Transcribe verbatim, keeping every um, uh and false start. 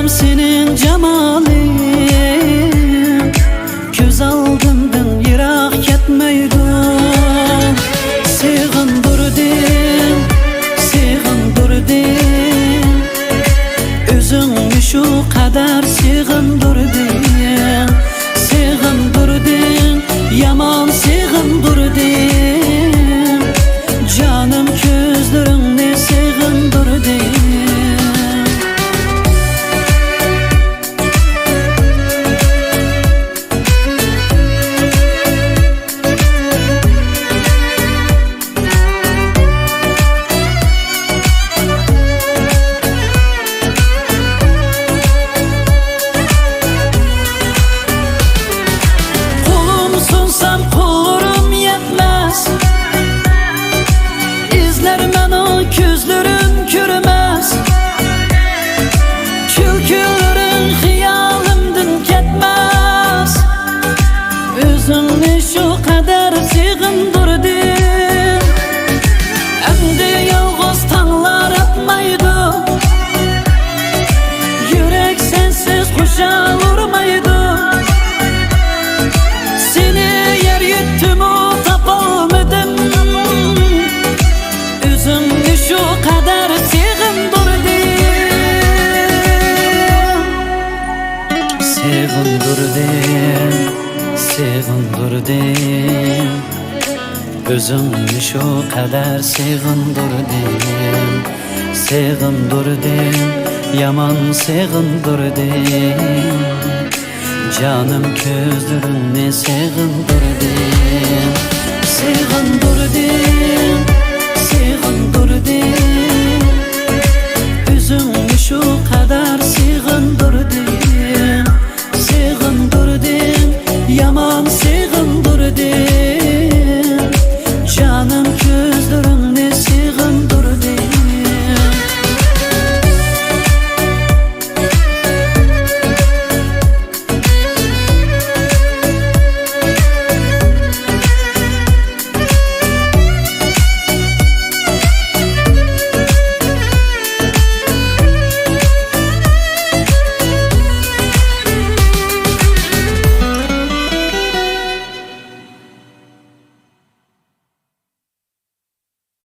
سېنىڭ جامالىڭ كۆز ئالدىمدىن يىراق كەتمەيدۇ. سېغىندۇردۇڭ، سېغىندۇردۇڭ، ئۆزۈڭنى شۇ قەدەر سېغىندۇردۇڭ. سېغىندۇردۇڭ، يامان سېغىندۇردۇڭ، جانىم كۆزلىرىڭنى سېغىندۇردۇڭ. قولۇم سۇنسام قوللىرىم يەتمەس، ئىزلەرمەن ئۇ كۆزلىرىم كۆرمەس، كۈلكىلىرىڭ خىيالىمدىن كەتمەس. ئۆزۈڭنى شۇ قەدەر سېغىندۇردۇڭ، ئەمدى يالغۇز تاڭلار ئاتمايدۇ، يۈرەك سەنسىز خۇشال ئۇرمايدۇ. سېنى يەر يۈتتىمۇ تاپالمىدىم، ئۆزۈڭنى شۇ قەدەر سېغىندۇردۇڭ. سېغىندۇردۇڭ، سېغىندۇردۇڭ، ئۆزۈڭنى شۇ قەدەر سېغىندۇردۇڭ. سېغىندۇردۇڭ، يامان سېغىندۇردۇڭ، جانىم كۆزلىرىڭنى سېغىندۇردۇڭ. سېغىندۇردۇڭ، سېغىندۇردۇڭ، ئۆزۈڭنى شۇ قەدەر